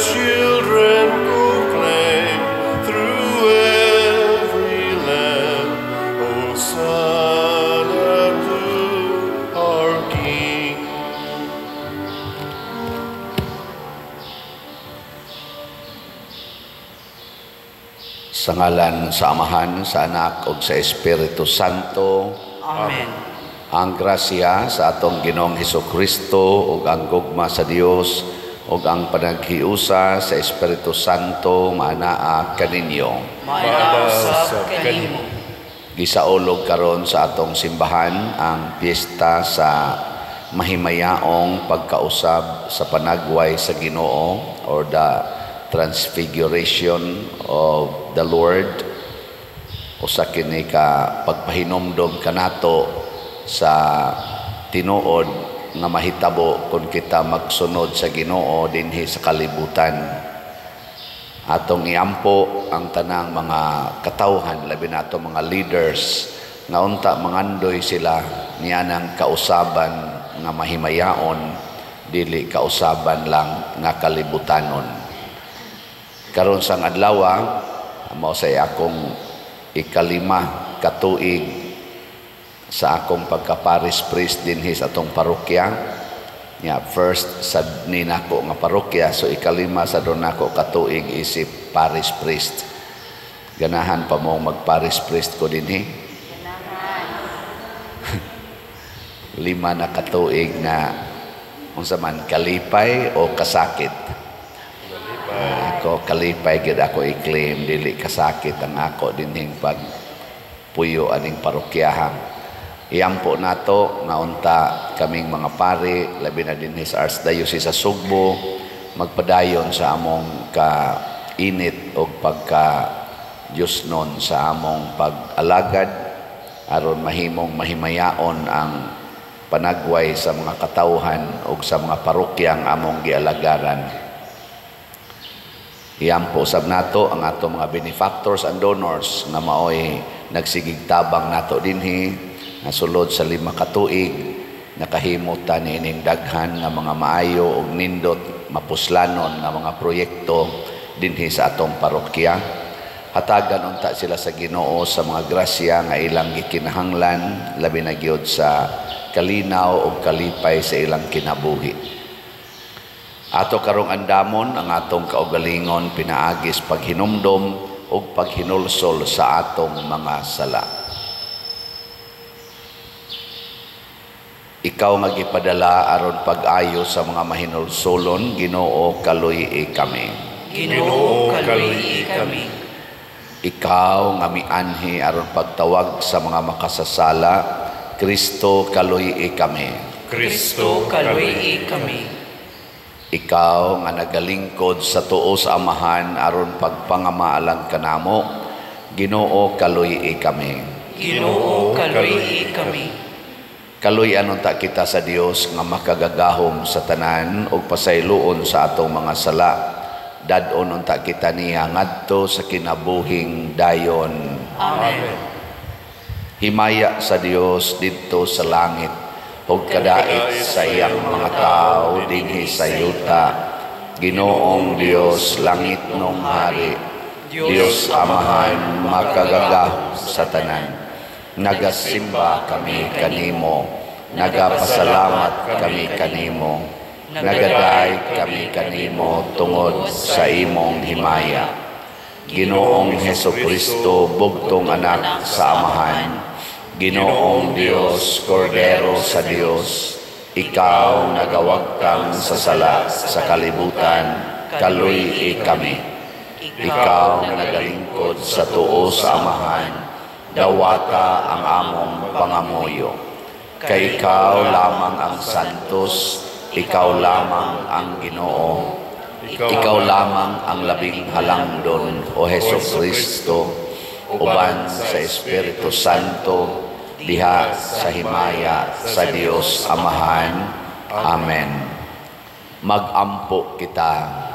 children proclaim through every land, Hosanna to our King. Sa ngalan sa Amahan, sa Anak ug sa Espiritu Santo. Amen. Ang grasya sa atong Ginoong Hesukristo ug ang gugma sa Dios ug ang panaghiusa sa Espiritu Santo maanaa kaninyo. Maanaa usab kanimo. Gisaulog karon sa atong simbahan ang piyesta sa mahimayaong pagkausab sa panagway sa Ginoo, or the Transfiguration of the Lord. Usa kini ka pagpahinumdom kanato sa tinuod nga mahitabo kung kita magsunod sa Ginoo dinhi sa kalibutan. Atong iampo ang tanang mga katawhan, labi nato mga leaders, nga unta mangandoy sila nianang kausaban nga mahimayaon, dili kausaban lang nga kalibutanon. Karon sang adlaw, mao say akong ikalima katuig sa akong pagka-parish priest dinhi sa atong parokya. Nya first sad ni nako nga parokya, so ikalima sa don nako katuig isip parish priest. Ganahan pa mo mag-parish priest ko dinhi? Ganahan. 5 na katuig na unsa man, kalipay o kasakit? Ako kalipay gid ako i-claim, dili kasakit ang ako dinhing pagpuyo aning parokyahan. Iampo nato nga unta kaming mga pari, labi na dinhi sa Archdiocese sa Sugbo, magpadayon sa among kainit og pagka Diyosnon sa among pag-alagad aron mahimong mahimayaon ang panagway sa mga katawhan og sa mga parokyang among gialagaran. Iampo sab nato ang ato mga benefactors and donors nga maoy nagsigig tabang nato dinhi nga sulod sa 5 ka tuig nakahimot ta niining daghan nga mga maayo ug nindot mapuslanon nga mga proyekto dinhi sa atong parokya. Hatagan unta sila sa Ginoo sa mga grasya nga ilang gikinahanglan, labi na gyud sa kalinaw ug kalipay sa ilang kinabuhi. Ato karong andamon ang atong kaugalingon pinaagis paghinumdom ug paghinulsol sa atong mga sala. Ikaw nga gipadala aron pag-ayo sa mga mahinulsolon, Ginoo, kaluy-i kami. Ginoo, kaluy-i kami. Ikaw nga mianhi aron pagtawag sa mga makasasala, Kristo, kaluy-i kami. Kristo, kaluy-i kami. Ikaw nga nagalingkod sa tuo sa Amahan aron pagpangamaalang kanamo, Ginoo, kaluy-i kami. Ginoo, kaluy-i kami. Kaluy-an unta kita sa Dios nga makagagahom sa tanan ug pasayloon sa atong mga sala. Dad-on unta kita niya ngadto sa kinabuhing dayon. Amen. Himaya sa Dios didto sa langit ug kadait sa iyang mga tawo dinhi sa yuta. Ginoong Dios, langit nung hari, Dios Amahan makagagahom sa tanan. Nagasimba kami kanimo, nagapasalamat kami kanimo, nagaday kami kanimo tungod sa imong himaya. Ginoong Hesukristo, bugtong anak sa Amahan, Ginoong Dios, Kordero sa Dios, ikaw nagawagtang sa sala sa kalibutan, kaluy-i kami. Ikaw nagalingkod sa tuo sa Amahan, dawata ang among pangamuyo. Kay ikaw lamang ang santos, ikaw lamang ang Ginoo, ikaw lamang ang labing halangdon, o Hesukristo, uban sa Espiritu Santo, diha sa himaya sa Dios Amahan. Amen. Magampo kita.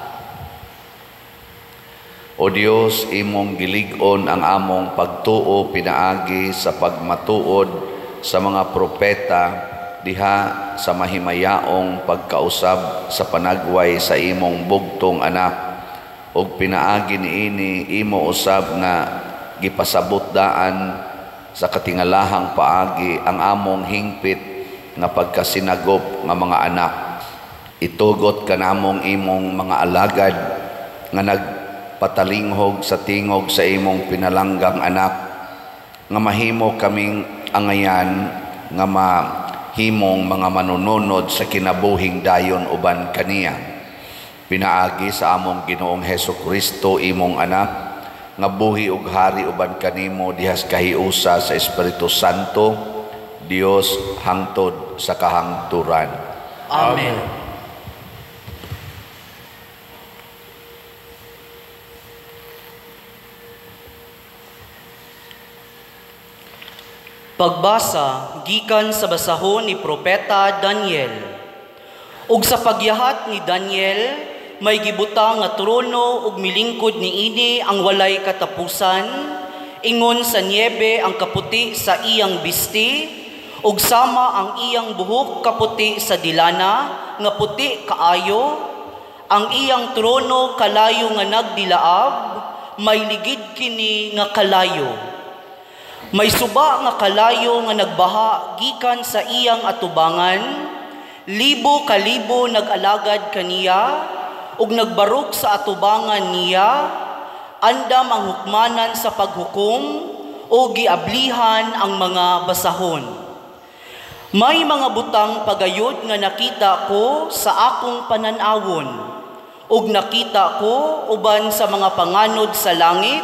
O Dios, imong gilig-on ang among pagtuo pinaagi sa pagmatuod sa mga propeta. diha sa mahimayaong pagkausab sa panagway sa imong bugtong anak, ug pinaagi niini imo usab nga gipasabot daan sa katingalahang paagi ang among hingpit nga pagkasinagop nga mga anak. Itugot kanamong imong mga alagad nga nagpatalinghog sa tingog sa imong pinalanggang anak, nga mahimo kaming angayan nga mahimong mga manununod sa kinabuhing dayon uban kaniya. Pinaagi sa among Ginoong Hesus Kristo, imong anak, nga buhi ug hari uban kanimo dihas kahiusa sa Espiritu Santo, Dios hangtod sa kahangturan. Amen. Pagbasa gikan sa basahon ni Propeta Daniel. Ug sa pagyahat ni Daniel, may gibutang nga trono ug milingkod niini ang walay katapusan, ingon sa niebe ang kaputi sa iyang bisti, ug sama ang iyang buhok kaputi sa dilana nga puti kaayo, ang iyang trono kalayo nga nagdilaab, may ligid kini nga kalayo. May suba nga kalayo nga nagbaha gikan sa iyang atubangan, libo kalibo nag-alagad kaniya, ug nagbarog sa atubangan niya, andam ang hukmanan sa paghukom, o giablihan ang mga basahon. May mga butang pagayod nga nakita ko sa akong pananawon, ug nakita ko uban sa mga panganod sa langit,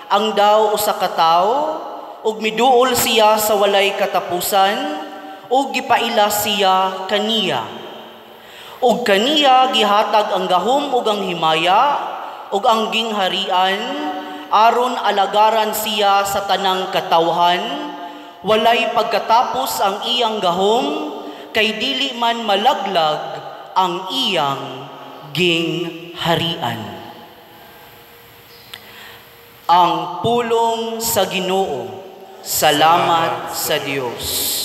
ang daw usa ka tawo, ug miduol siya sa walay katapusan, ug gipaila siya kaniya. Ug kaniya gihatag ang gahom ug ang himaya ug ang gingharian, aron alagaran siya sa tanang katawhan, walay pagkatapos ang iyang gahom, kay dili man malaglag ang iyang gingharian. Ang pulong sa Ginoo. Salamat sa Dios.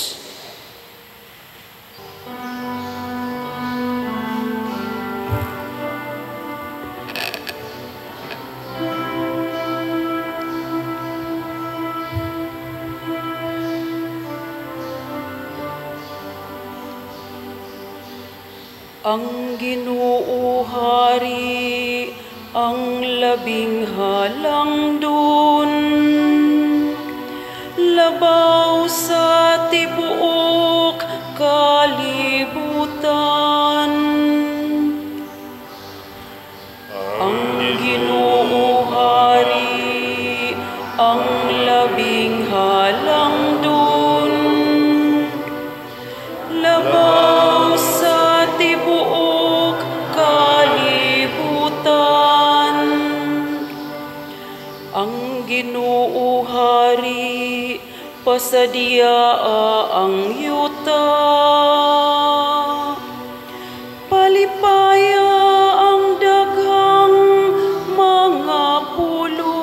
Ang Ginoo hari, ang labing halangdon, labaw sa tibuok kalibutan. Ang Ginoo hari, ang labing halangdon, labaw sa tibuok kalibutan. Ang Ginoo hari, pasadia ang yuta, palipaya ang daghang mga pulo,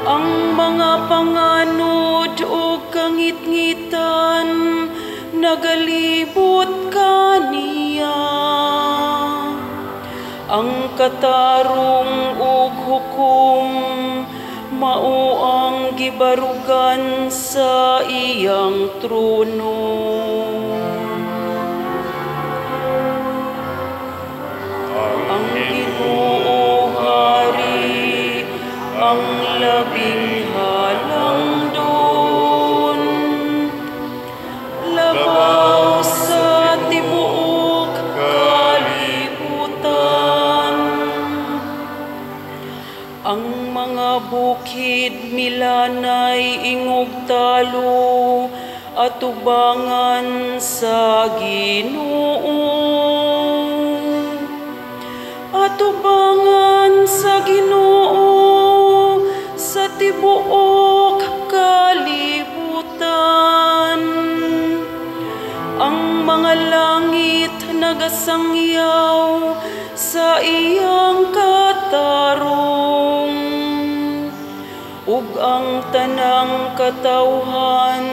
ang mga panganod ug kangitngitan nagalibot kaniya. Ang katarong ug hukom mao ang gibarugan sa iyang trono. Ang Ginoo hari, ang labing halangdon, labaw sa tibuok kalibutan. Ang mga bukid milanay ingog talo, atubangan sa Ginoo. Atubangan sa Ginoo sa tibuok kalibutan. Ang mga langit nagasangyaw sa iyang katarong, ug ang tanang katawhan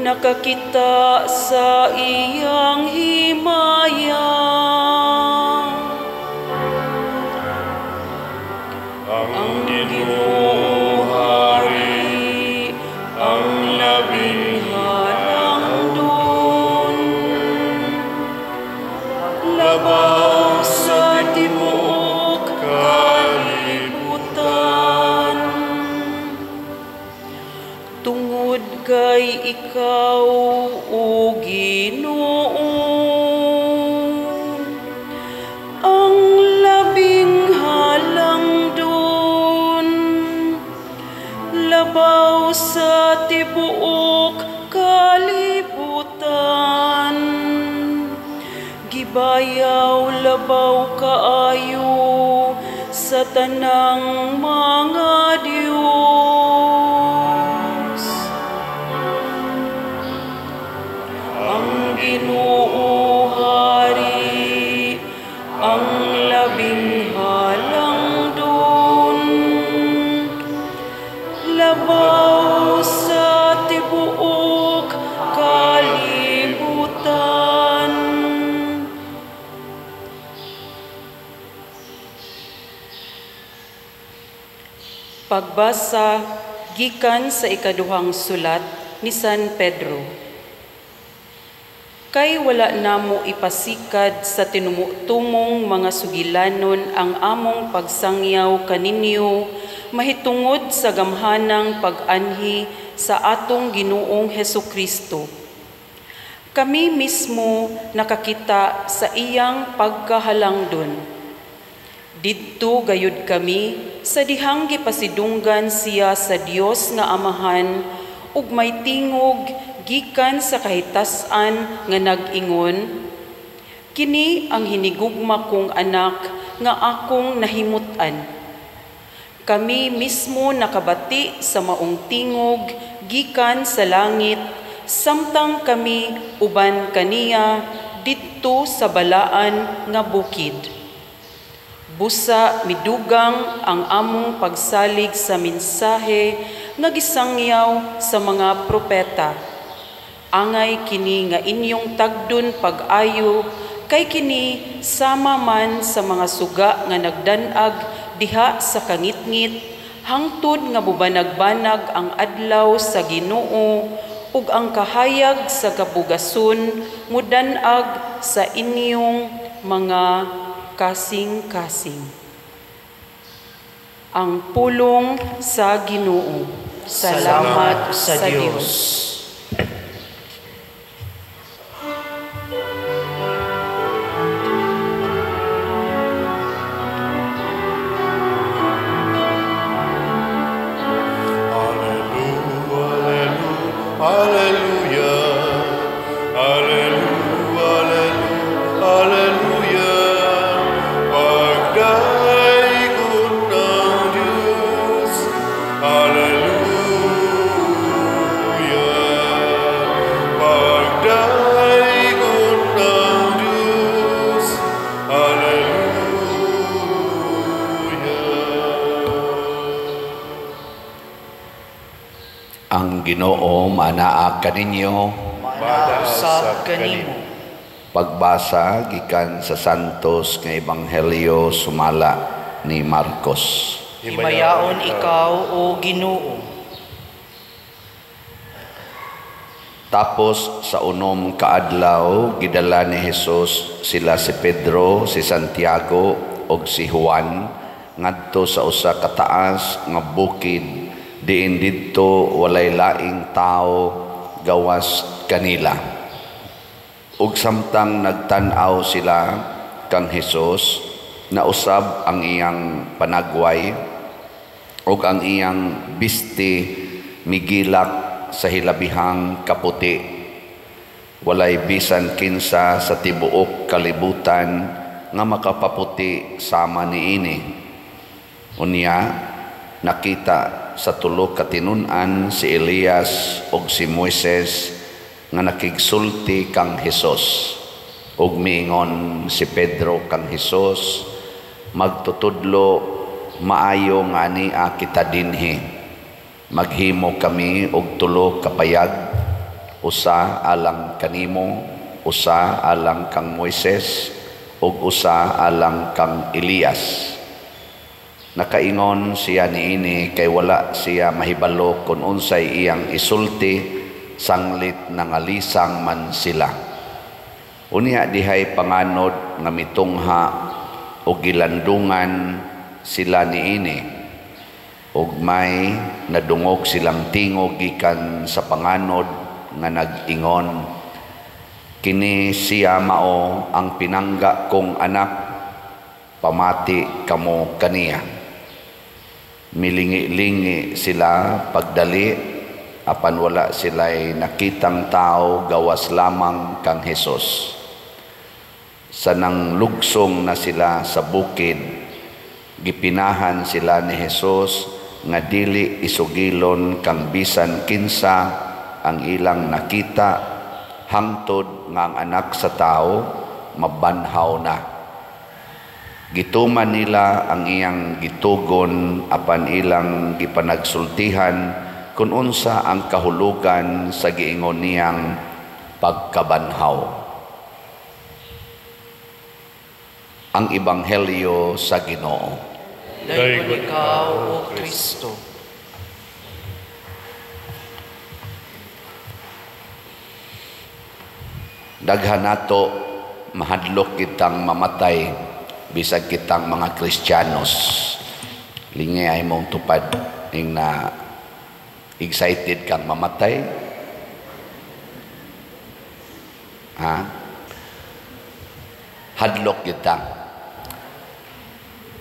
nakakita sa iyang himaya. Ang Ginoo hari, ang labing halangdon, labaw sa tibuok kalibutan. Tungod kay ikaw, o Ginoo, ang labing halangdon, labaw sa tibuok kalibutan. Gibayaw labaw kaayo sa tanang mga Dios. Ang Ginoo hari, ang labing halangdon, labaw sa tibuok kalibutan. Pagbasa gikan sa ikaduhang sulat ni San Pedro. Kay wala namo ipasikad sa tinumutumong mga sugilanon ang among pagsangyaw kaninyo mahitungod sa gamhanang pag-anhi sa atong Ginoong Hesukristo. Kami mismo nakakita sa iyang pagkahalangdon. Didto gayud kami sa dihang gipasidunggan siya sa Dios nga Amahan ug may tingog gikan sa kahitas-an nga nag-ingon, "Kini ang hinigugma kong anak nga akong nahimut-an." Kami mismo nakabati sa maong tingog gikan sa langit samtang kami uban kaniya didto sa balaan nga bukid. Busa midugang ang among pagsalig sa mensahe nga gisangyaw sa mga propeta. Angay kini nga inyong tagdon pag-ayo, kay kini sama man sa mga suga nga nagdanag diha sa kangitngit, hangtod nga bubanag-banag ang adlaw sa Ginoo ug ang kahayag sa kabugason mudanag sa inyong mga kasing-kasing. Ang pulong sa Ginoo. Salamat sa Dios. Alleluia, alleluia, alleluia, pagdaygon ng Diyos. Alleluia, pagdaygon ng Diyos. Alleluia. Ang Ginoo manaa kaninyo. Manausab kanimo. Pagbasa gikan sa Santos nga Ebanghelyo sumala ni Marcos. Himayaon ikaw, o Ginoo. Tapos sa unom kaadlaw gidala ni Jesus sila si Pedro, si Santiago ug si Juan ngadto sa usa ka taas nga bukid diin didto walay laing tao gawas kanila. Ug samtang nagtan-aw sila kang Hesus, nausab ang iyang panagway ug ang iyang bisti migilak sa hilabihang kaputi. Walay bisan kinsa sa tibuok kalibutan nga makapaputi sama niini. Unya nakita sa tulo ka tinun-an si Elias ug si Moises nga nakigsulti kang Hesus. Ug miingon si Pedro kang Hesus, "Magtutudlo, maayo nga ania kita dinhi. Maghimo kami og tulo ka payag, Usa alang kanimo, usa alang kang Moises, ug usa alang kang Elias. Nakaingon siya niini kay wala siya mahibalo kung unsay iyang isulti, sanglit nangalisang man sila. Unya dihay panganod nga mitungha og gilandungan sila niini, ug may nadungog silang tingog gikan sa panganod nga nag-ingon, "Kini siya mao ang pinangga kong anak, pamati kamo kaniya." Milingi-lingi sila pagdali, apan wala sila'y nakitang tao gawas lamang kang Hesus. Sa nang lugsong na sila sa bukid, gipinahan sila ni Hesus nga dili isugilon kang bisan kinsa ang ilang nakita hangtod nga ang Anak sa Tao mabanhaw na. Gituman nila ang iyang gitugon, apan ilang gipanagsultihan kung unsa ang kahulugan sa giingon niyang pagkabanhaw. Ang Ebanghelyo sa Ginoo. Daygon ikaw, O Kristo. Daghan nato mahadlok kitang mamatay bisag kitang mga Kristiyanos. Lingi ay mong tupad ning na excited kang mamatay. Ha? Hadlok kita.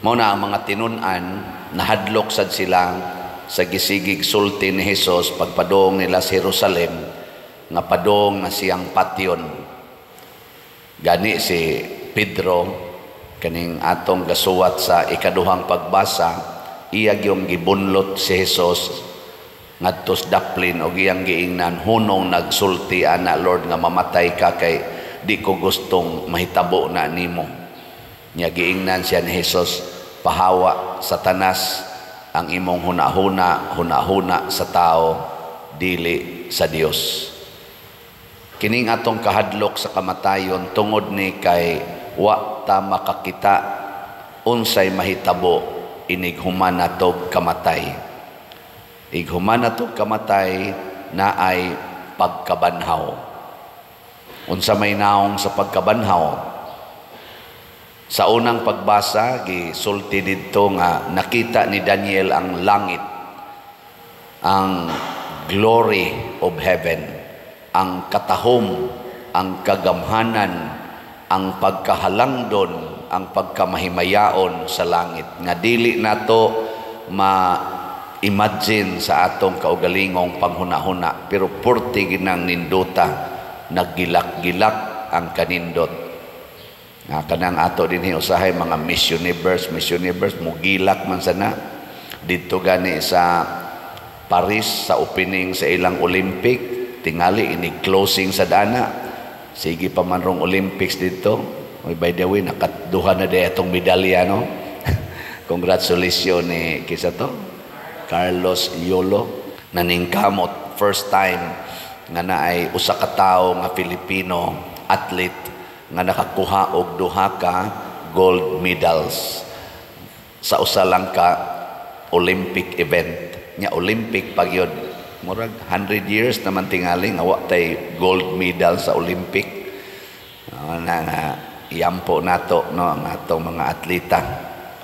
Mao na ang mga tinun-an, nahadlok sad sila sa gisigig sulti ni Hesus pagpadong nila sa Jerusalem, nga padong na siyang patyon. Gani si Pedro, kaning atong gasuwat sa ikaduhang pagbasa, iya gyung gibunlot si Hesus ngadto sa daplin og iyang giingnan, "Hunong nagsulti ana, Lord, nga mamatay ka kay di ko gustong mahitabo na nimo." Nya giingnan siya ni Hesus, "Pahawa Satanas ang imong hunahuna, hunahuna sa tao, dili sa Dios." Kining atong kahadlok sa kamatayon tungod ni kay wa ta makakita unsay mahitabo inig human natog kamatay. Ighuman natog kamatay naay pagkabanhaw. Unsa may naong sa pagkabanhaw? Sa unang pagbasa, gisulti didto nga nakita ni Daniel ang langit, ang glory of heaven, ang katahom, ang kagamhanan, ang pagkahalangdon, ang pagkamahimayaon sa langit nga dili nato ma-imagine sa atong kaugalingong panghuna-huna, pero purti ginang ninduta, naggilak-gilak ang kanindot. Nga kanang ato dinhi usahay mga Miss Universe, Miss Universe mugilak man sana didto gani sa Paris sa opening sa ilang Olympic, tingali ini closing sa dana. Sige pa man rong Olympics didto. Oy, by the way, nakaduha na di atong medalya, no? Congratulations ni kisa to, Carlos Yulo, naningkamot first time nga naay usa ka tawo nga Filipino athlete nga nakakuha og duha ka gold medals sa usa lang ka Olympic event. Nya Olympic pag yun, murag 100 years naman tingali nga wa tay gold medal sa Olympic. Na nga iampo nato, no, ang atong mga atleta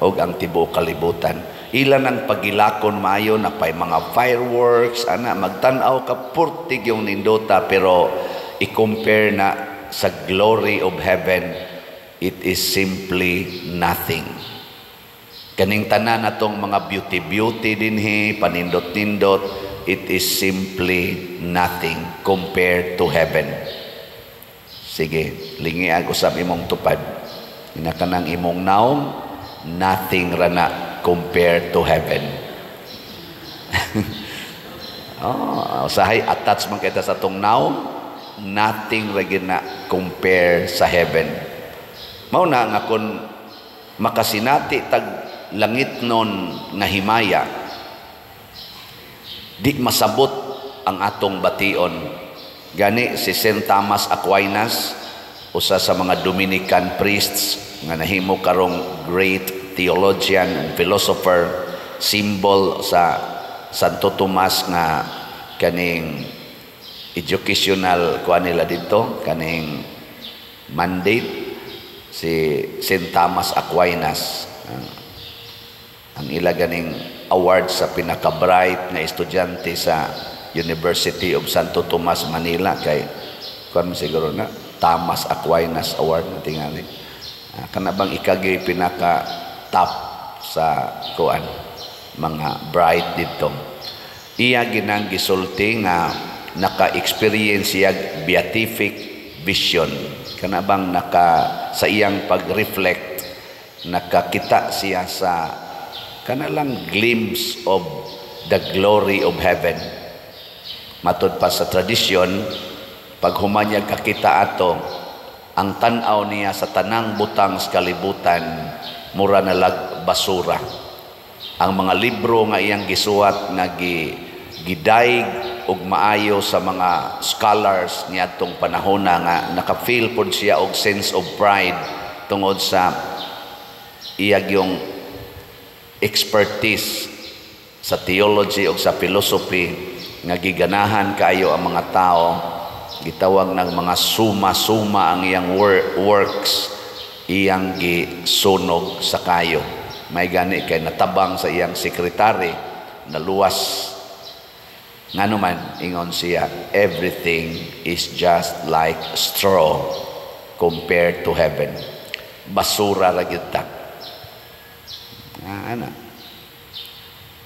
og ang tibuok kalibutan. Ilan ang pagilakon maayo na pay mga fireworks ana, magtan-aw ka purtig yung nindota, pero i-compare na sa glory of heaven, it is simply nothing. Kaning tanan natong mga beauty-beauty dinhi, panindot-nindot, it is simply nothing compared to heaven. Sige, lingiag usab imong tupad. Inakanang imong naong, nothing rana compared to heaven. Oh, usahay attach man kita sa atong naong, nothing ra gyud na compare sa heaven. Mao na nga kun makasinati tag langit nun nga himaya, di masabot ang atong bation. Gani si Saint Thomas Aquinas, usa sa mga Dominican priests nga nahimo karong great theologian and philosopher, symbol sa Santo Tomas nga kaning educational kuan nila dito, kaning mandate, si Saint Thomas Aquinas, ang ila ganing award sa pinaka-bright nga estudyante sa University of Santo Tomas Manila, kay kuan siguro na Thomas Aquinas Award na tingali. Kana bang ikagi pinaka top sa kuan, mga bright dito. Iya ginang gisulti nga naka-experience siya beatific vision. Kana bang naka sa iyang pag-reflect, nakakita siya sa kana lang glimpse of the glory of heaven. Matud pa sa tradisyon, pag human niya kakita ato, ang tan-aw niya sa tanang butang sa kalibutan mura na lag basura. Ang mga libro nga iyang gisuwat nga gidayeg og maayo sa mga scholars niadtong panahona, nga naka-feel pod siya og sense of pride tungod sa iyag yung expertise sa theology o sa philosophy nga giganahan kaayo ang mga tao, gitawag ng mga suma-suma ang iyang works, iyang gisunog sa kayo. May gani kay natabang sa iyang sekretary, naluwas. Ngano man, ingon siya, everything is just like straw compared to heaven. Basura ra gyud ta. Ah, ana.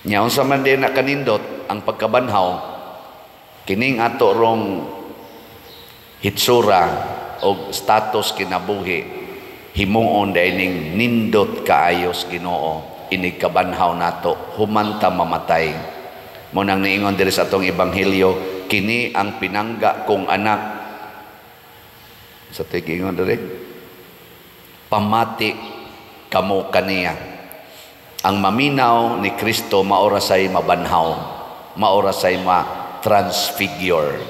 Nya unsa man din nakanindot ang pagkabanhaw, kining ato rong hitsura og status kinabuhi, himuon ning nindot kaayos Ginoo inig kabanhaw nato human ta mamatay. Mo nang niingon diri sa atong ebanghelyo, "Kini ang pinangga kong anak." Sa tigingon diri, "Pamati kamo kaniya." Ang maminaw ni Kristo maora say mabanhaw, maora say ma-transfigure.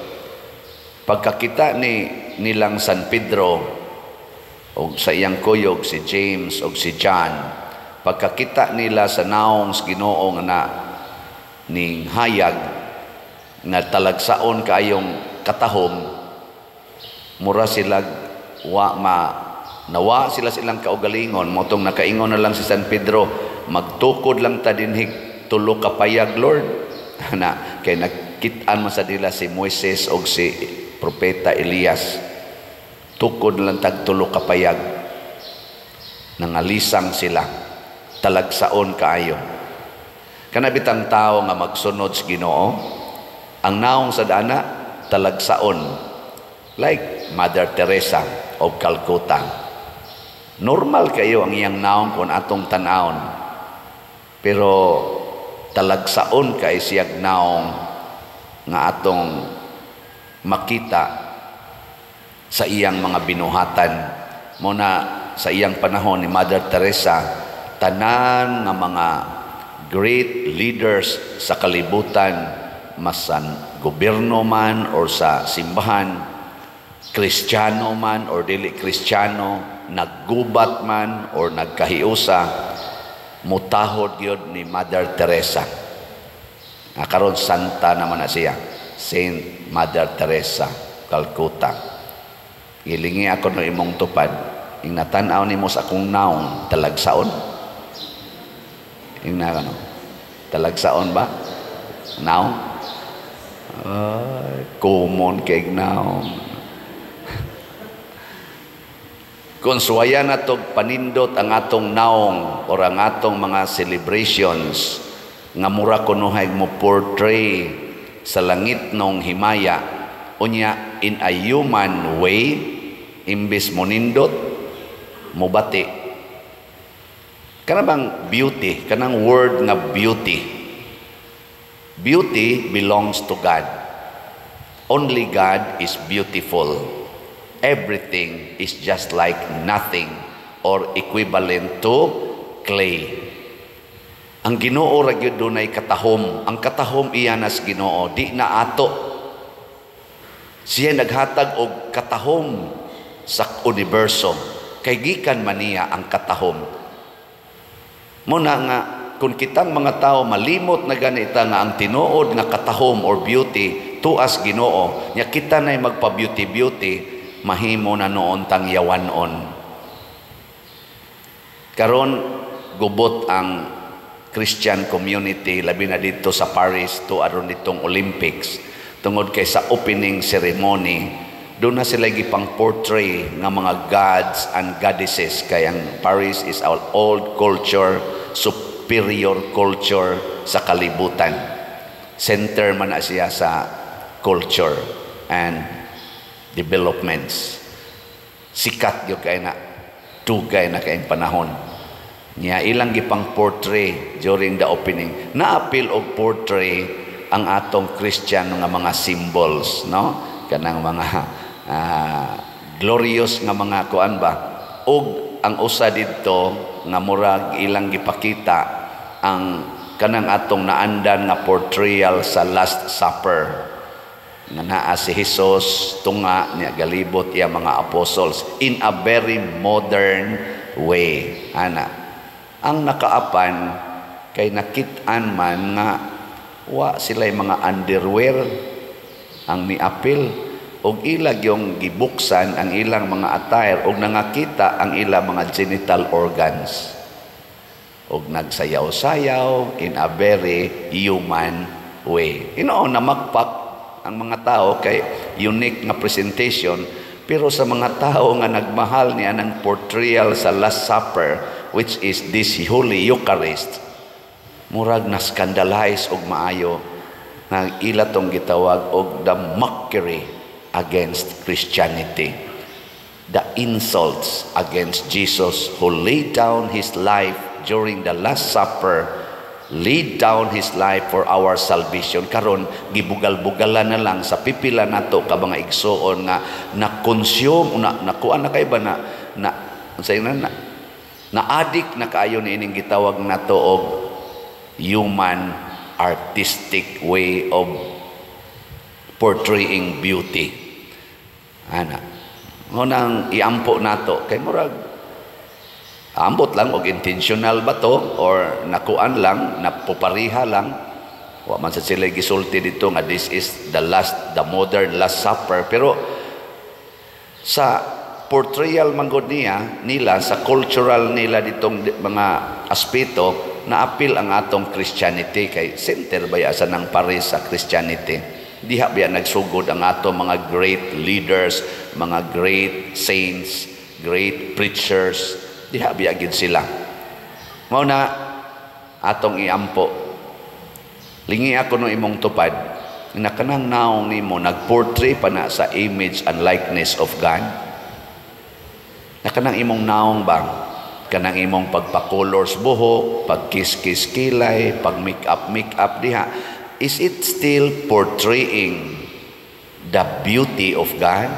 Pagkakita ni nilang San Pedro o sa iyang kuyog si James o si John, pagkakita nila sa naong sa Ginoo nga na ning hayag nga talagsaon kaayong katahom, mura sila wa ma nawa sila silang kaugalingon. Motong nakaingon na lang si San Pedro, "Magtukod lang ta dinhi tulo ka payag, Lord." Na kay nagkit-an man sa dila si Moises og si propeta Elias. "Tukod lang tag tulo ka payag." Nangalisang sila, talagsaon kaayo. Kana bitang tao nga magsunod sa Ginoo, ang naong sa dana talagsaon, like Mother Teresa of Calcutta. Normal kayo ang iyang naong kung atong tan-awon, pero talagsaon kay siyag naong nga atong makita sa iyang mga binuhatan. Mo na sa iyang panahon ni Mother Teresa, tanan nga mga great leaders sa kalibutan, mas sa gobyerno man or sa simbahan, Kristiyano man or dili Kristiyano, naggubat man or nagkahiusa, mutahod gyud ni Mother Teresa. Nga karon santa naman na siya, Saint Mother Teresa Calcutta. Gilingi ako no imong tupad, ing natan-aw nimo sa akong naong, talagsaon. Ing na ano? Talagsaon ba? Naong? Ay, common kay naong. Kung suwayan na tog panindot ang atong naong or ang atong mga celebrations nga mura kunuhay mo portray sa langit nong himaya, unya in a human way, imbis mo nindot, mubati. Kana bang beauty, kanang word nga beauty? Beauty belongs to God. Only God is beautiful. Everything is just like nothing or equivalent to clay. Ang Ginoo ra gyud dunay katahom. Ang katahom iya nas Ginoo, di na ato. Siya naghatag og katahom sa universo. Kay gikan man niya ang katahom. Muna nga kung kitang mga tao malimot na ganita nga ang tinuod nga katahom or beauty tuas Ginoo, nya kita na'y magpa-beauty beauty, mahimo na noon tang yawanon. Karon gubot ang Christian community, labi na dito sa Paris to aron ditong Olympics, tungod kay sa opening ceremony doon na sila gipang portray nga mga gods and goddesses, kay ang Paris is our old culture, superior culture sa kalibutan. Center man na siya sa culture and developments. Sikat gyud kay na, dugay na kayong panahon niya. Ilang gipang portray during the opening, naapil og portray ang atong Christian nga mga symbols, no, kanang mga glorious nga mga kuan ba. Ug ang usa didto nga murag ilang gipakita ang kanang atong naandan nga portrayal sa Last Supper, nga naa si Jesus tunga niya, galibot iya mga apostles in a very modern way. Ana ang nakaapan kay nakit-an man nga wa sila mga underwear ang miapil, og ilag yung gibuksan ang ilang mga attire og nangakita ang ilang mga genital organs og nagsayaw-sayaw in a very human way. Namakpak ang mga tao kay unique nga presentation, pero sa mga tao nga nagmahal niya ng portrayal sa Last Supper, which is this Holy Eucharist, murag na scandalize og maayo nga ila tong gitawag og the mockery against Christianity, the insults against Jesus, who laid down his life during the Last Supper, laid down his life for our salvation. Karon gibugal-bugalan na lang sa pipila nato ka mga igsuon nga na-consume na, nakuan na kay ba na na unsay na na, na addict na kaayo ni ining gitawag nato og human artistic way of portraying beauty. Ana mo nang iampo nato kay murag ambot lang og intentional ba to or nakuan lang, napupariha lang. Wa man sa sila gisulti dito nga this is the modern Last Supper, pero sa portrayal man gud niya nila sa cultural nila ditong mga aspeto, naapil ang atong Christianity kay center ba sa ng Paris sa Christianity. Diha biya nagsugod ang atong mga great leaders, mga great saints, great preachers? Diha biya gid sila? Mao na atong iampo, lingi ako no imong tupad na kanang naong nimo nagportray pa na sa image and likeness of God, na kanang imong naong bang, kanang imong pagpa-colors buhok, pagkiss-kiss kilay, pag make-up make-up diha, is it still portraying the beauty of God?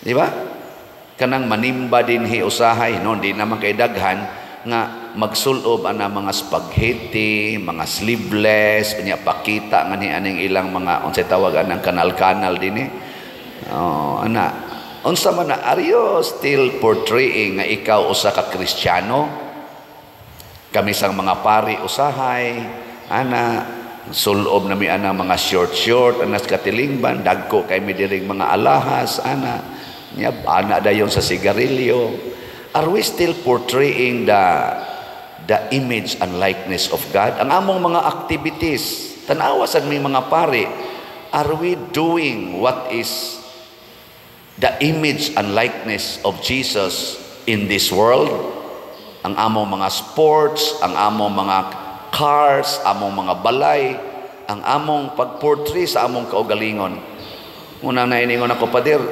Di ba? Kanang manimba din hi usahay, no, di naman kay daghan nga magsulob ana mga spaghetti, mga sleeveless, unya pakita nga ni aning ilang mga unsay tawag anang kanal-kanal dinhi. Oh, ana. Unsa man na, are you still portraying nga ikaw usa ka Kristiyano? Kami sang mga pari usahay, ana, sulob na mi ana mga short short, anas katilingban, dagko kay mi diring mga alahas, ana. Nya ana dayon sa sigarilyo. Are we still portraying the image and likeness of God? Ang among mga activities, tanawa sad mi mga pari, are we doing what is the image and likeness of Jesus in this world? Ang among mga sports, ang among mga cars, among mga balay, ang among pagportray sa among kaugalingon. Una na iningon ako, "Pader,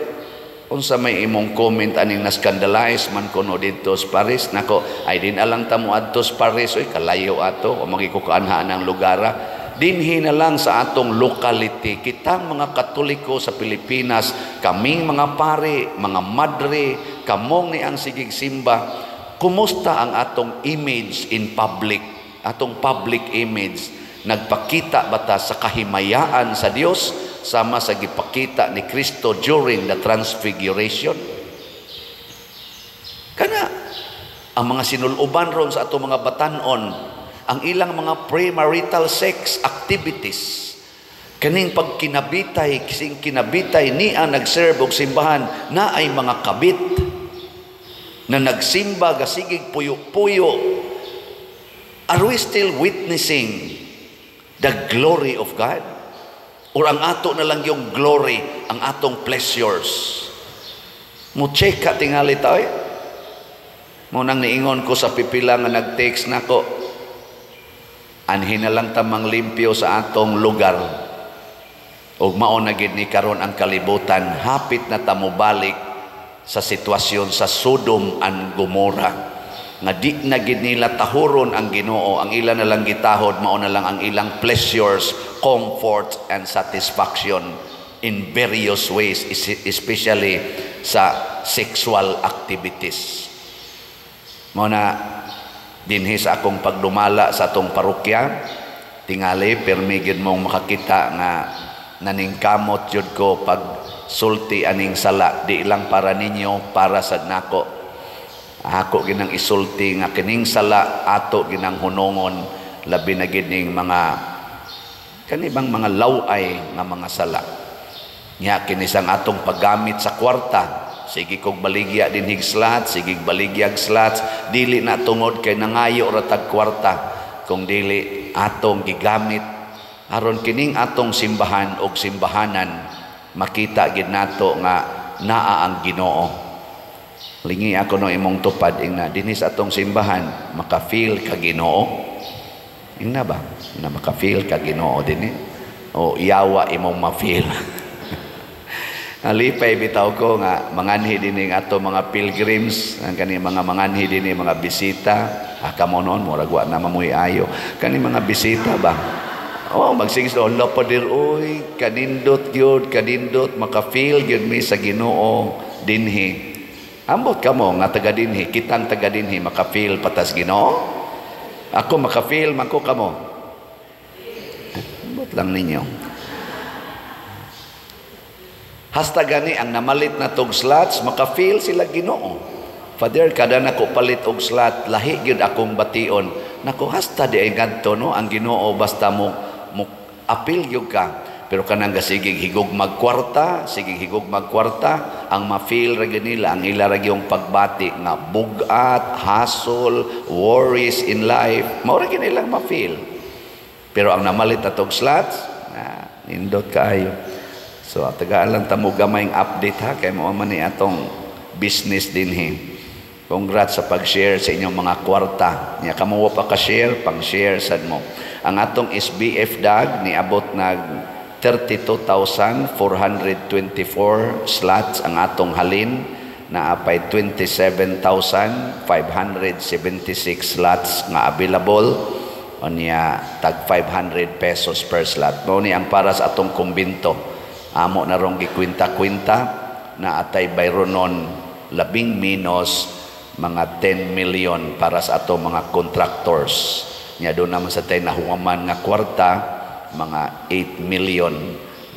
unsa may imong comment aning na-scandalize man kuno didto sa Paris?" Nako, ay din alang ta mo adto sa Paris, oy, kalayo ato o magikukaanhaan ang lugara. Dinhi na lang sa atong locality, kitang mga Katoliko sa Pilipinas, kaming mga pare, mga madre, kamong ni ang sigig simba, kumusta ang atong image in public, atong public image? Nagpakita ba ta sa kahimayaan sa Dios, sama sa gipakita ni Kristo during the Transfiguration? Kana ang mga sinuluban ron sa atong mga batanon, ang ilang mga premarital sex activities, kaning pagkinabitay, sing kinabitay niya nagserve og simbahan na ay mga kabit na nagsimba gasigig puyo-puyo. Are we still witnessing the glory of God? Or ang ato na lang yung glory, ang atong pleasures? Mo check ka tingali ta oy. Mo nang niingon ko sa pipila nga nag-text nako, anhin na lang tamang limpyo sa atong lugar. Ug mao na gid ni karon ang kalibutan, hapit na ta mobalik sa sitwasyon sa Sodom and Gomorrah nga di na gid nila tahuron ang Ginoo. Ang ila na lang gitahod, mao na lang ang ilang pleasures, comfort and satisfaction in various ways, especially sa sexual activities. Mao na dinhi sa akong pagdumala sa atong parokya, tingali pirmi gyud mong makakita nga naningkamot jud ko pag sulti aning sala, di lang para ninyo, para sad nako. Ako ginang isulti nga kining sala ato ginang hunongon, labi na gid ning mga kani bang mga laway nga mga sala. Nya kini sang atong paggamit sa kwarta, sige kog baligya dinhig slots, sige baligyag slots, dili na tungod kay nangayo ra tag kwarta, kung dili atong gigamit aron kining atong simbahan og simbahanan makita gid nato nga naa ang Ginoo. Lingi ako no imong tupad, ingna dinhi sa atong simbahan maka-feel ka Ginoo. Ingna ba? Na maka-feel ka Ginoo dinhi o yawa imong ma-feel? Alipay bitaw ko nga manganhi dinhi ang ato mga pilgrims, ang kani mga manganhi dinhi mga bisita. Ah, kamo noon murag wa na mamoy ayo. Kani mga bisita ba? Oh, magsige sila, "Hala, pader oy, kanindot gyud, kanindot, maka-feel gyud mi sa Ginoo dinhi." Ambot kamo nga taga dinhi, kitang taga dinhi maka-feel patas Ginoo? Ako maka-feel man ko, kamo. Ambot lang ninyo. Hasta gani ang namalit na tog slots, maka-feel sila Ginoo. "Father, kada nako palit og slot, lahi gyud akong bation." Nako, hasta di ay ngadto no ang Ginoo, basta mo apil gyud ka. Pero kanang gasigig higog magkwarta, sigig higog magkwarta, ang ma-feel ra gyud nila ang ila ra gyung pagbati nga bugat, hassle, worries in life, mao ra gyud nilang ma-feel. Pero ang namalit na tog slots, na nindot kaayo. So tagaan lang ta mo gamayng update ha, kay mao man ni atong business dinhi. Congrats sa pag-share sa inyong mga kwarta. Nya kamo wa pa ka-share, pang-share sad mo. Ang atong SBF dag niabot nag 32,424 slots ang atong halin, naa pay 27,576 slots nga available. Unya tag 500 pesos per slot. Mao ni ang para sa atong kumbinto. Amo na rong gikwinta-kwinta na atay bayronon labing minus mga 10 million para sa atong mga contractors. Nya doon naman sa tay nahuwaman nga kwarta mga 8 million.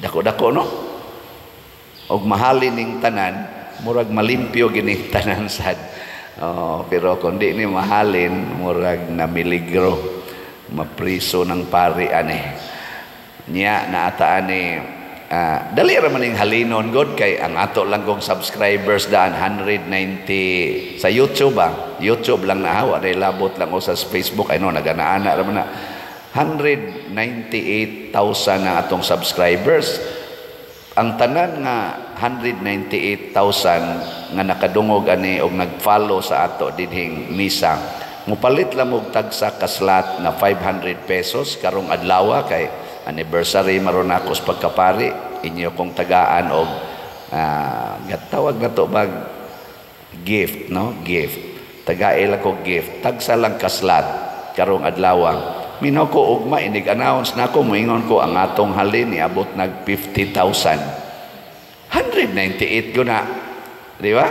Dako-dako no? Og mahalin ning tanan, murag malimpyo gini tanan sad. Oh, pero kung di ni mahalin, murag namiligro, mapriso ng pari ani. Nya naataan ni dali ra man ning halinon god kay ang ato lang kong subscribers daan 190 sa YouTube ah. YouTube lang na hawa dai labot lang o sa Facebook ay no nagana-ana ra man na 198,000 ang atong subscribers. Ang tanan nga 198,000 nga nakadungog ani og nag-follow sa ato dinhing misa, mupalit lang og tagsa ka slot na 500 pesos karong adlaw kay anniversary maron ako sa pagkapari, inyo kong tagaan og gatawag na to bag gift no, gift. Tagae lang ko gift, tagsa lang ka slot karong adlaw. Minaw ko ugma inig-announce nako, moingon ko ang atong halin niabot nag 50,000. 198 ko na. Di ba?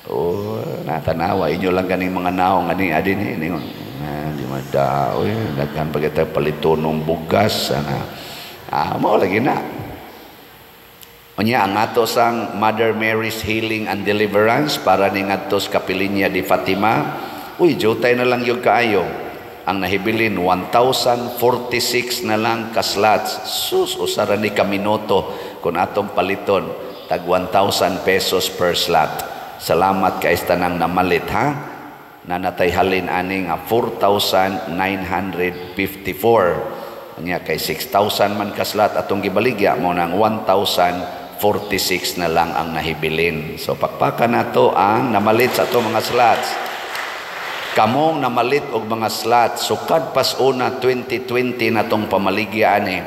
Oh, natanawa inyo lang ganing mga naong ani adin eh ningon. Ah, di mada oy, daghan pa kita palitonong bugas ana. Mao lagi na. Unya ang ato sang Mother Mary's Healing and Deliverance para ni ngadto sa Kapilinya di Fatima. Uy, jutay na lang yung kaayo. Ang nahibilin 1,046 na lang ka slots. Sus, usara ni ka minuto kung atong paliton tag 1,000 pesos per slot. Salamat kay tanang namalit ha. Nanatay halin ani nga 4,954. Unya kay 6,000 man ka slot atong gibaligya mo nang 1,046 na lang ang nahibilin. So pakpakan nato ang namalit sa atong mga slots. Kamong namalit og mga slots sukad pas una 2020 na tong pamaligya ani,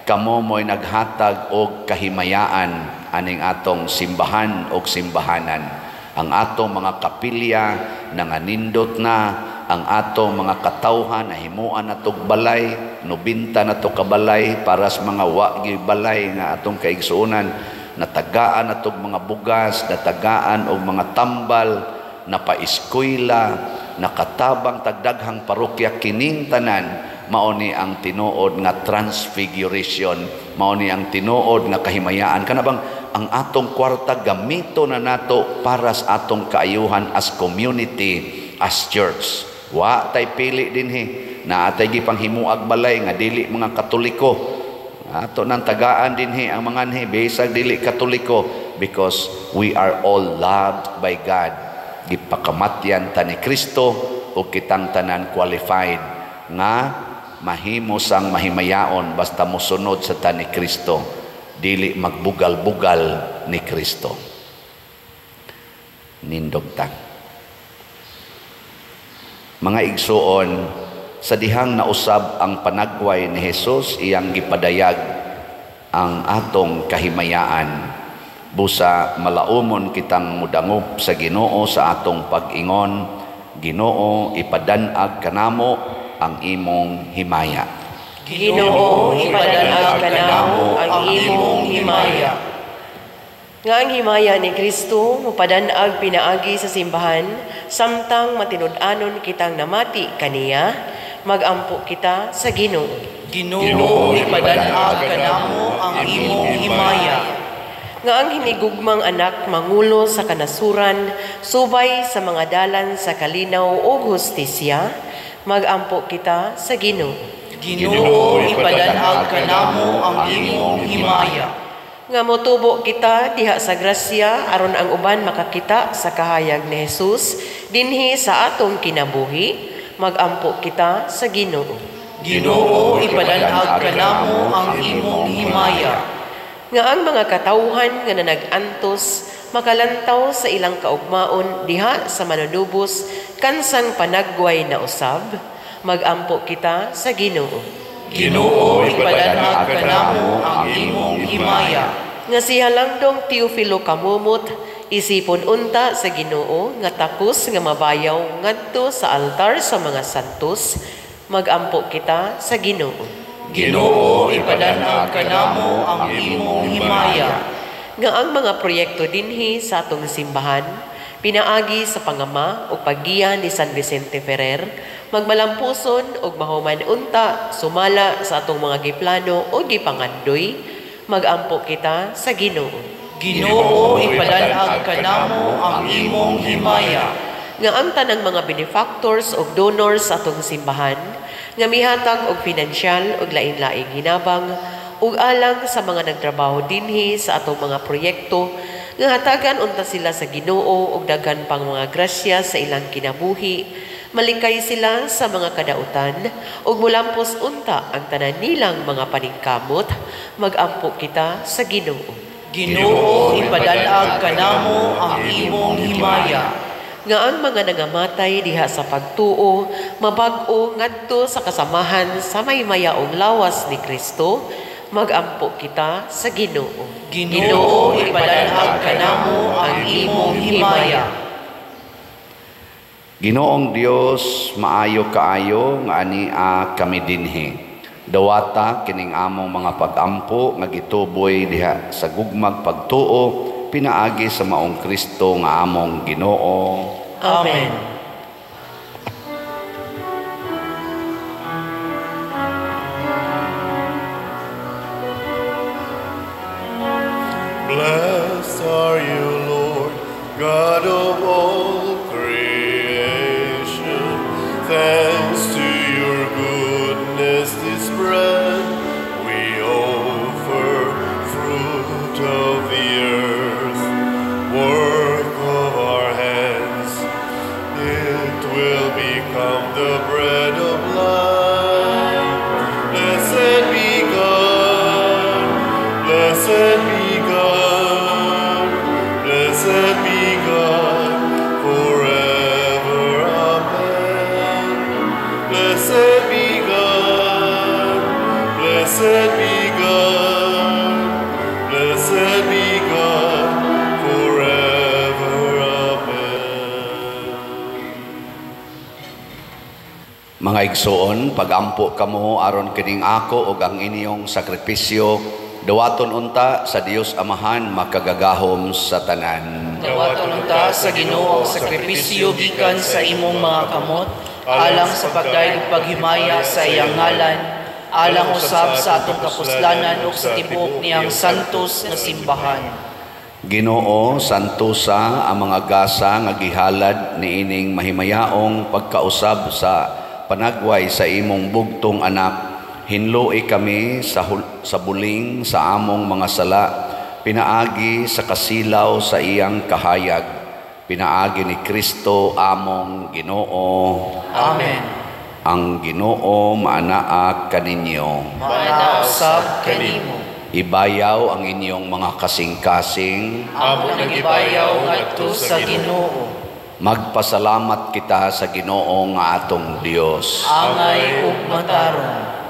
kamo mo'y naghatag og kahimayaan aning atong simbahan og simbahanan. Ang atong mga kapilya nanganindot na, ang atong mga katawhan nahimuan na tog balay, 90 na to kabalay para sa mga wa gyud balay nga atong kaigsuonan, natagaan na tog mga bugas, natagaan og mga tambal, napaeskwela, nakatabang tagdaghang parokya. Kining tanan mao ni ang tinuod nga transfiguration, mao ni ang tinuod nga kahimayaan. Kana bang ang atong kwarta gamito na nato para sa atong kaayuhan as community, as church. Wa tay pili dinhi, naa tay gipanghimuag balay nga dili mga Katoliko. Ato nang tagaan dinhi ang mga anhi bisag dili Katoliko, because we are all loved by God. Gipakamatyan ta ni Kristo ug kitang tanan qualified nga mahimo sang mahimayaon basta mosunod sa ta ni Kristo, dili magbugal-bugal ni Kristo. Nindog ta. Mga igsuon, sa dihang nausab ang panagway ni Jesus, iyang gipadayag ang atong kahimayaan. Busa malaumon kitang mudangop sa Ginoo sa atong pag-ingon, Ginoo, ipadanag kanamo ang imong himaya. Ginoo, ipadanag kanamo ang imong himaya. Nga ang himaya ni Kristo mupadanag pinaagi sa simbahan, samtang matinud-anon kitang namati kaniya, magampo kita sa Ginoo. Ginoo, ipadanag kanamo ang imong himaya. Nga ang hinigugmang anak mangulo sa kanasuran, subay sa mga dalan sa kalinaw ug hustisya, magampo kita sa Ginoo. Ginoo, ipadanag kanamo ang imong himaya. Nga motubo kita diha sa grasya aron ang uban makakita sa kahayag ni Jesus dinhi sa atong kinabuhi, magampo kita sa Ginoo. Ginoo, ipadanag kanamo ang imong himaya. Nga ang mga katawhan nga nanag-antos makalantaw sa ilang kaugmaon diha sa manunubos kansang panagway na usab, magampo kita sa Ginoo. Ginoo, ipadanag kanamo ang imong himaya. Nga si Halangdong Teofilo Camomot isipon unta sa Ginoo nga takos nga mabayaw ngadto sa altar sa mga santos, magampo kita sa Ginoo. Ginoo, ipadanag kanamo ang imong himaya. Nga ang mga proyekto dinhi sa atong simbahan pinaagi sa pangama o paggiya ni San Vicente Ferrer, magmalampuson og mahuman unta sumala sa atong mga giplano o gipangandoy, magampo kita sa Ginoo. Ginoo, ipadanag kanamo ang imong himaya. Nga ang tanang mga benefactors og donors sa atong simbahan nga mihatag og pinansyal og lain-laing hinabang ug alang sa mga nagtrabaho dinhi sa atong mga proyekto, nga hatagan unta sila sa Ginoo og daghan pang mga grasya sa ilang kinabuhi, malikay sila sa mga kadautan ug mulampos unta ang tanan nilang mga paningkamot, magampo kita sa Ginoo. Ginoo, ipadanag kanamo ang imong himaya. Nga ang mga nangamatay diha sa pagtuo mabag-o ngadto sa kasamahan sa maymayaong lawas ni Kristo, magampo kita sa Ginoo. Ginoo, ipadanag kanamo ang imong himaya. Ginoong Dios, maayo kaayo nga ania kami dinhi. Dawata kining among mga pagampo nga gituboy diha sa gugmag pagtuo pinaagi sa maong Kristo nga among Ginoo. Amen. God of all creation, thanks to your goodness this bread we offer, fruit of the earth, work of our hands. It will become the bread of life. Blessed be God, blessed be God, blessed be God forever. Amen. Blessed be God, blessed be God, blessed be God forever. Amen. Mga igsoon, pagampo kamo aron kining ako ug ang inyong sakripisyo dawaton unta sa Dios Amahan makagagahom sa tanan. Dawaton unta sa Ginoo ang sakripisyo gikan sa imong mga kamot, alang sa pagdayeg ug paghimaya sa iyang ngalan, alang usab sa atong kapuslanan ug sa tibuok niyang santos nga simbahan. Ginoo, santosa ang mga gasa nga gihalad niining mahimayaong pagkausab sa panagway sa imong bugtong anak. Hinloi kami sa buling sa among mga sala, pinaagi sa kasilaw sa iyang kahayag, pinaagi ni Kristo among Ginoo. Amen. Ang Ginoo maanaa kaninyo. Maanaa usab kanimo. Ibayaw ang inyong mga kasing-kasing. Amo nang ibayaw ngadto sa Ginoo. Magpasalamat kita sa Ginoo nga atong Dios. Angay ug matarong.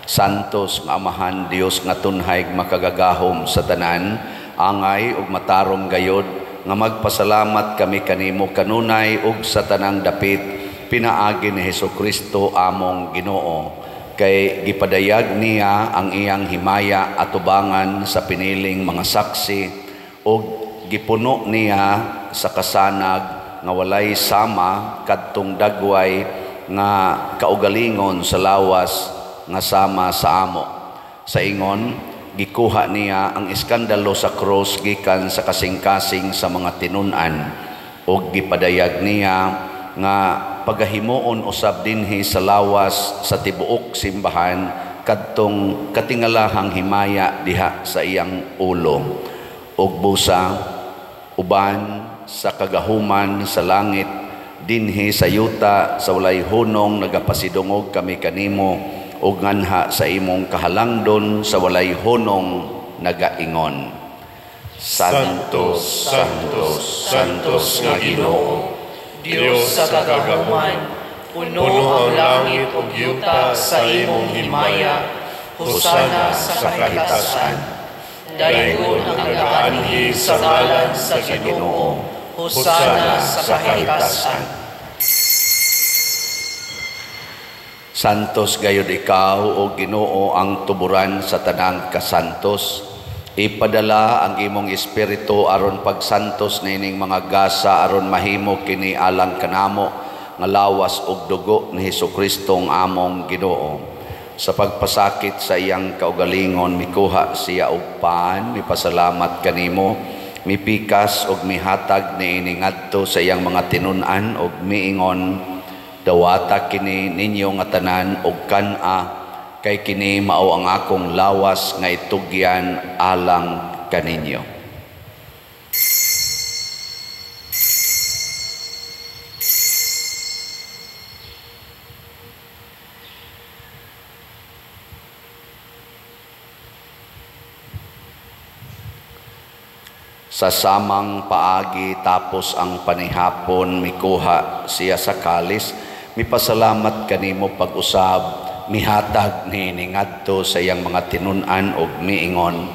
Santos nga Amahan, Dios nga tunhay makagagahom sa tanan, angay ug matarong gayod nga magpasalamat kami kanimo kanunay ug sa tanang dapit, pinaagi ni Hesukristo among Ginoo, kay gipadayag niya ang iyang himaya atubangan sa piniling mga saksi ug gipuno niya sa kasanag nga walay sama kadtong dagway nga kaugalingon sa lawas nga sama sa amo. Sa ingon, gikuha niya ang iskandalo sa krus gikan sa kasing-kasing sa mga tinun-an ug gipadayag niya nga pagahimuon usab dinhi sa lawas sa tibuok simbahan kadtong katingalahang himaya diha sa iyang ulo ug busa uban sa kagahuman sa langit dinhi sa yuta sa walay hunong nagapasidungog kami kanimo ug nganha sa imong kahalangdon sa walay hunong nagaingon. Santo, Santo, Santos nga Ginoo, Dios sa kagahuman, puno ang langit ug yuta sa imong himaya. Hosana sa kahitasan. Daygon ang nagaanhi sa ngalan sa Ginoo. Hosana sa kahitasan. Santos gayud ikaw o Ginoo ang tuburan sa tanang kasantos. Ipadala ang imong espiritu aron pagsantos nining mga gasa aron mahimo kini alang kanamo nga lawas ug dugo ni Hesukristo ang among Ginoo. Sa pagpasakit sa iyang kaugalingon mikuha siya og pan, mipasalamat kanimo, mipikas ug mihatag niini ngadto sa iyang mga tinun-an ug miingon, dawata kini ninyo nga tanan og kan-a, kay kini mao ang akong lawas nga itugyan alang kaninyo. Sa samang paagi tapos ang panihapon mikuha siya sa kalis, mipasalamat kanimo pag-usab, mihatag niini ngadto sa iyang mga tinun-an ug miingon,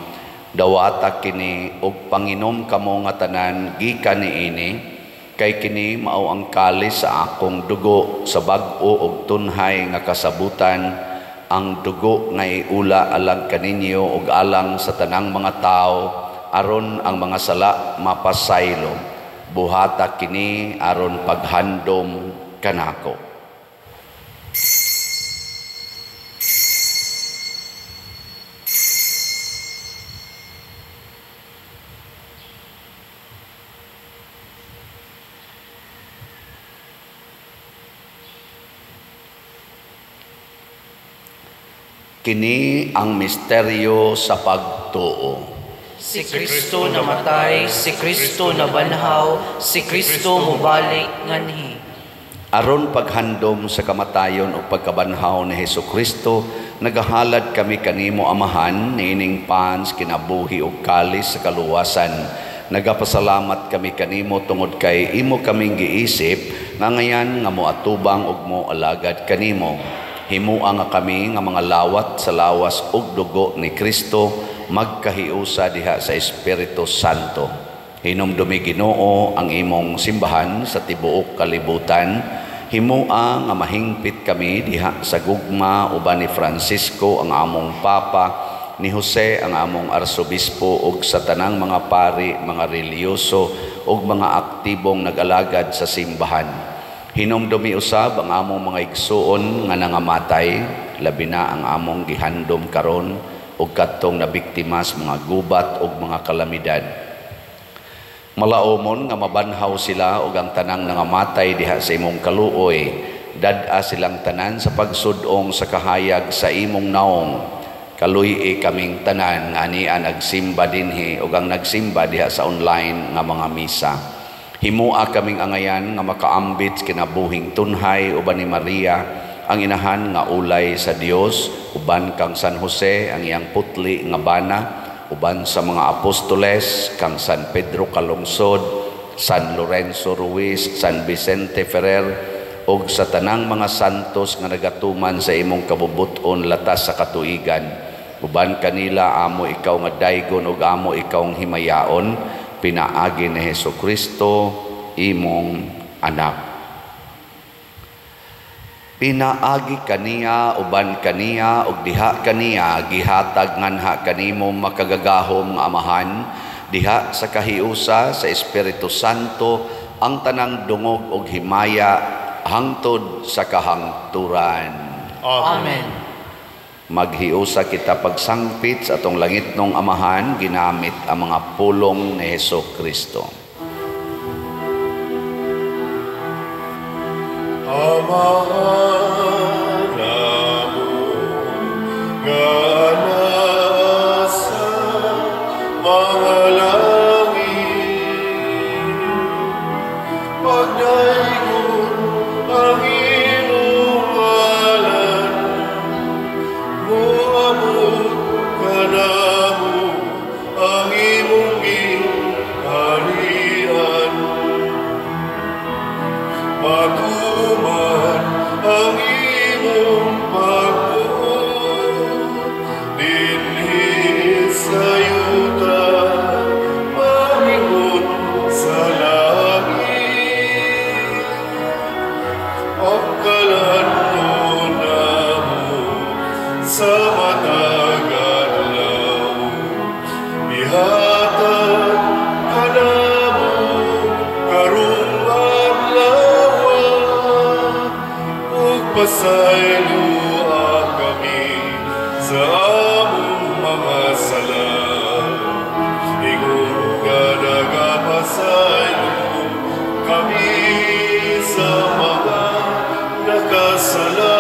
dawata kini ug panginom kamo nga tanan gikan niini, kay kini mao ang kalis sa akong dugo sa bag-o ug tunhay nga kasabutan, ang dugo nga iula alang kaninyo ug alang sa tanang mga tawo aron ang mga sala mapasaylo. Buhata kini aron paghandom kanako. Kini ang misteryo sa pagtuo. Si Kristo namatay, si Kristo nabanhaw, si Kristo mubalik nganhi. Aron paghandom sa kamatayon o pagkabanhaw ni Hesus Kristo, nagahalad kami kanimo, Amahan, niining pans kinabuhi ug kalis sa kaluwasan. Nagapasalamat kami kanimo tungod kay imo kaming giisip nga ngayan nga moatubang ug moalagad kanimo. Himua nga kami nga mga lawat sa lawas ug dugo ni Kristo magkahiusa diha sa Espiritu Santo. Hinumdumi, Ginoo, ang imong simbahan sa tibuok kalibutan. Himua nga mahingpit kami diha sa gugma uban ni Francisco ang among Papa, ni Jose ang among Arsobispo ug sa tanang mga pari, mga relihiyoso ug mga aktibong nag-alagad sa simbahan. Hinumdumi usab ang among mga igsuon nga nangamatay, labi na ang among gihandom karon ug kadtong nabiktima sa mga gubat ug mga kalamidad. Malaomon nga mabanhaw sila ug ang tanang nangamatay diha sa imong kaluoy. Dad-a silang tanan sa pagsudong sa kahayag sa imong naong. Kaluy-i kaming tanan nga ania nagsimba dinhi ug ang nagsimba diha sa online nga mga misa. Himua kaming angayan nga makaambit kinabuhing tunhay uban ni Maria ang inahan nga ulay sa Dios, uban kang San Jose ang iyang putli nga bana, uban sa mga apostoles kang San Pedro Calungsod, San Lorenzo Ruiz, San Vicente Ferrer ug sa tanang mga santos nga nagatuman sa imong kabubut-on latas sa katuigan. Uban kanila amo ikaw nga daygon ug amo ikaw ang himayaon, pinaagi ni Hesus Kristo imong anak. Pinaagi kaniya, uban kaniya ug diha kaniya gihatag nganha kanimo makagagahom nga Amahan diha sa kahiusa sa Espiritu Santo ang tanang dungog ug himaya hangtod sa kahangturan. Amen. Maghiusa kita pagsangpit sa atong langitnong Amahan ginamit ang mga pulong ni Hesus Kristo. Amahan namo nga nasa mga langit, pagdaygon ang imong ngalan, moabot kanamo ang imong gingharian. Matuman ang imong pagbuot dinhi sa yuta, maingon sa langit. Pagkalan namo sa matag adlaw, ihatag kanamo karong adlaw, ug pasayloa kami sa among mga sala, ingon nga nagapasaylo kami sa mga nakasala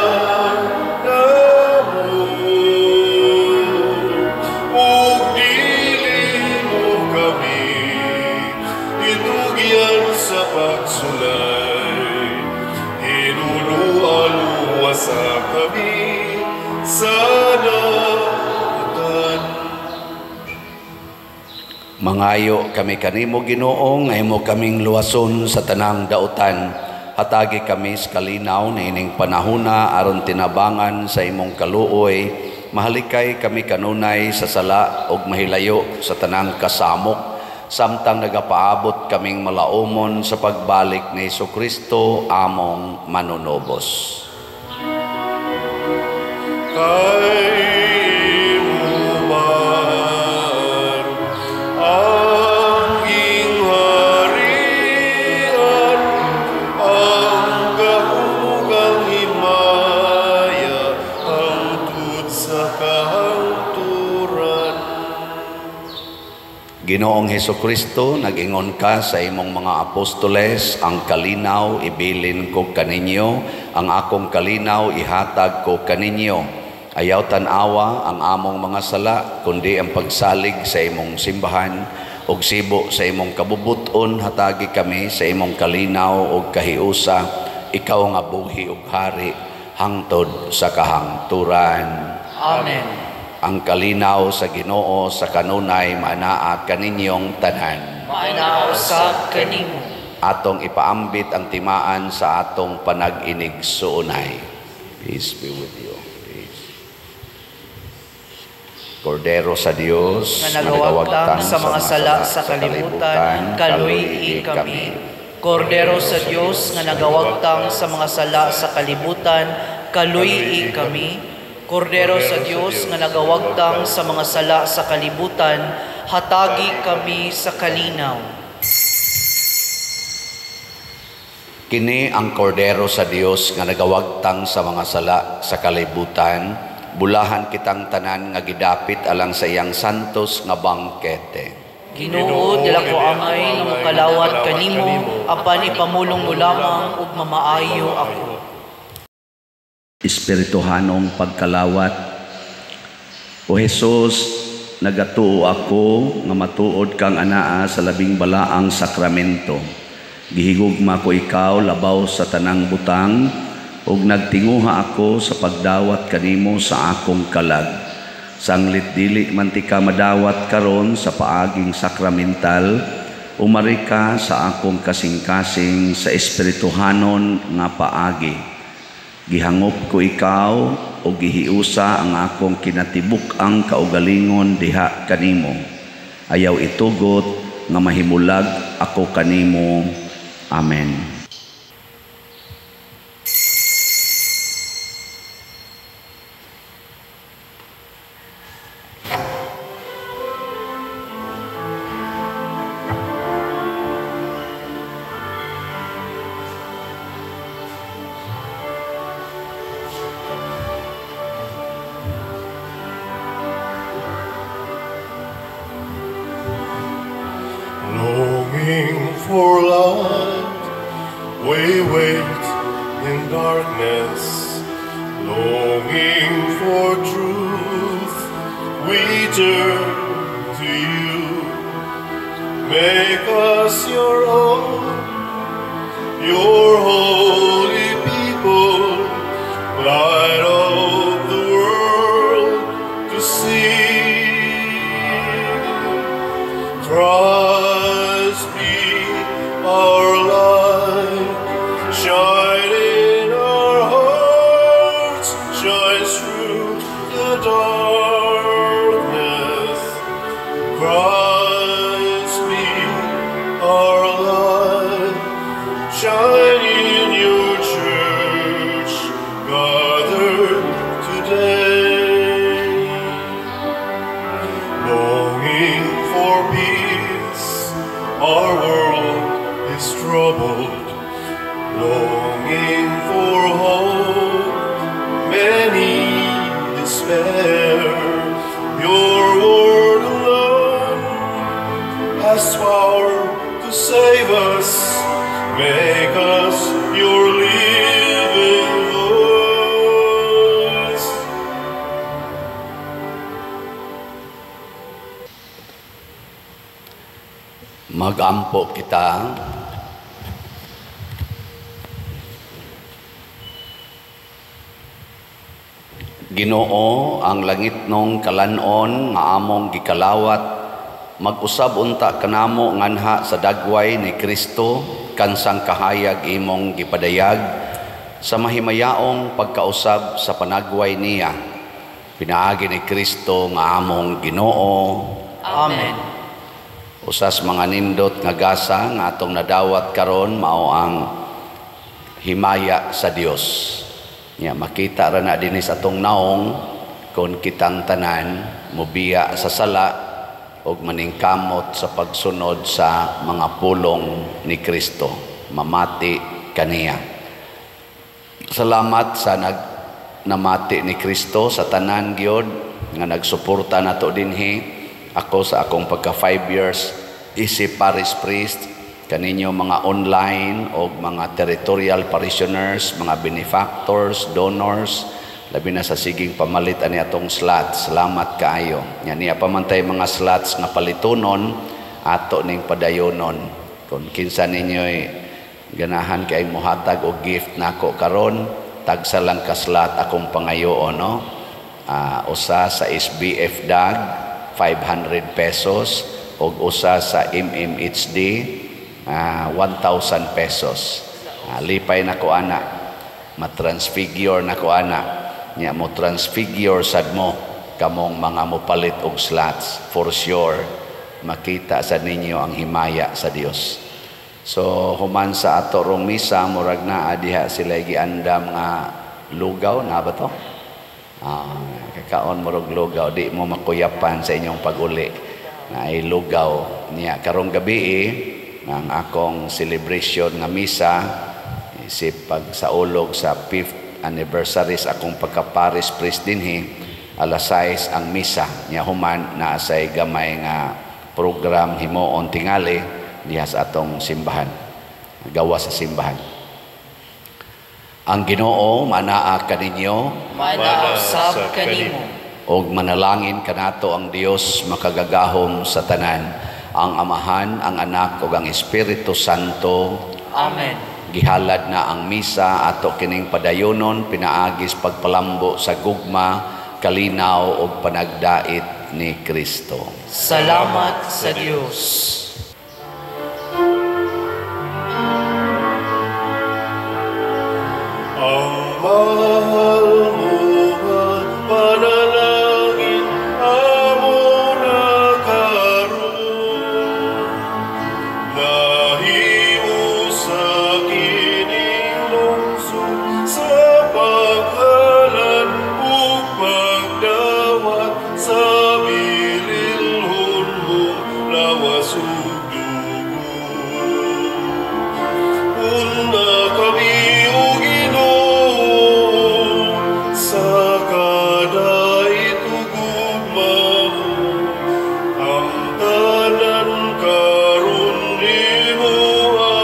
namo. Ug dili mo kami itugyan sa pagsulay, hinuluan-luwasa kami sa dautan. Mangayo kami kanimo, Ginoo, nga imo kaming luwason sa tanang dautan. Hatagi kami sa kalinaw niining panahona aron tinabangan sa imong kaluoy. Mahalikay kami kanunay sa sala ug mahilayo sa tanang kasamok, samtang nagapaabot kaming malaumon sa pagbalik ni Hesus Kristo among manunobos. Kay imo man ang gingharian, ang gahom ug ang himaya, hangtod sa kahangturan. Ginoong Hesus Kristo, nag-ingon ka sa imong mga apostoles, ang kalinaw ibilin ko kaninyo, ang akong kalinaw ihatag ko kaninyo. Ayaw tan-awa ang among mga sala, kundi ang pagsalig sa imong simbahan ug sibo sa imong kabubuton, hatagi kami sa imong kalinaw ug kahiusa, ikaw nga buhi ug hari hangtod sa kahangturan. Amen. Ang kalinaw sa Ginoo sa kanunay maanaa kaninyong tanan. Maanaa usab kanimo. Atong ipaambit ang timaan sa atong panag-inig-suunay. Peace be with you. Peace. Kordero sa Dios nga nagawagtang sa mga sala sa kalibutan, kaluy-i kami. Kordero sa Dios nga nagawagtang sa mga sala sa kalibutan, kaluy-i kami. Kordero sa Dios nga nagawagtang sa mga sala sa kalibutan, hatagi kami sa kalinaw. Kini ang kordero sa Dios nga nagawagtang sa mga sala sa kalibutan, bulahan kitang tanan nga gidapit alang sa iyang santos nga bangkete. Ginoo, dila ko angay nga mokalawat kanimo, apan ipamulong mo lamang ug mamaayo ako. Espirituhanong pagkalawat. O Hesus, nagatuo ako nga matuod kang anaa sa labing balaang sakramento. Gihigugma ko ikaw labaw sa tanang butang, ug nagtinguha ako sa pagdawat kanimo sa akong kalag. Sanglit dili man ti ka madawat karon sa paaging sakramental, umari ka sa akong kasing-kasing sa espirituhanon nga paagi. Gihangop ko ikaw o gihiusa ang akong kinatibuk-ang kaugalingon diha kanimo. Ayaw itugot nga mahimulag ako kanimo. Amen. Longing for light, we wait in darkness. Longing for truth, we turn to you. Make us your own, your holy people, light of the world to see. Christ be our light, shine in our hearts, shine through the darkness. Christ be our light, shine in your church, gathered today. Longing for peace, our world is troubled. Longing for hope, many despair. Your word alone has power to save us. Make us your living voice. Magampo kita. Ginoo, ang langitnong kalanon nga among gikalawat, mag-usab unta kanamo nganha sa dagway ni Kristo kansang kahayag imong gipadayag sa mahimayaong pagkausab sa panagway niya. Pinaagi ni Kristo nga among Ginoo. Amen. Usas mga nindot nga gasa nga atong nadawat karon mao ang himaya sa Dios. Nya makita ra na dinhi sa atong naong kon kitang tanan mobiya sa sala og maningkamot sa pagsunod sa mga pulong ni Kristo, mamati kaniya. Salamat sa nagnamati ni Kristo sa tanan gyud nga nagsuporta nato dinhi. Ako sa akong pagka 5 years isip parish priest, kaninyo mga online o mga territorial parishioners, mga benefactors, donors, Labi na sa siging pamalit ani atong slots. Salamat kaayo. Nya niya pamantay mga slots nga palitunon ato ning padayonon. Kung kinsa ninyo'y ganahan kay mohatag og gift nako karon, tagsa lang ka slot akong pangayoon, no? Usa sa SBF DAG 500 pesos ug usa sa MMHD 1,000 pesos. Lipay nako ana, matransfigure nako ana. Nya mo transfigure sad mo kamong mga mopalit og slots, for sure makita sa ninyo ang himaya sa Dios. So human sa ato rong misa, murag naa diha sila giandam nga lugaw na ba to? Kakaon murag lugaw, di mo makuyapan sa inyong pag-uli na ay lugaw niya. Karong gabi ang akong celebration nga misa isip pagsaulog sa 5th anniversary sa akong pagka-parish priest dinhi, alas 6 ang misa niya. Human naa say gamay nga program himuon tingali diha sa atong simbahan, gawa sa simbahan. Ang Ginoo manaa kaninyo, Manaa usab kanimo. Ug manalangin kanato ang Dios makagagahom sa tanan, ang Amahan, ang Anak ug ang Espiritu Santo. Amen. Gihalad na ang misa, ato kining padayonon pinaagis pagpalambo sa gugma, kalinaw ug panagdait ni Kristo. Salamat sa Dios. Ang mahal mo nga panalangin amo na karon, nahimo sa kining lungsod sa paghalad ug pagdawat sa bililhon mong lawas ug dugo. Una kami, O Ginoo, sa kadait ug gugma mo, ang tanan karon nimo nga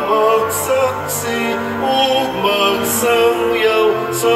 magsaksi ug magsangyaw sa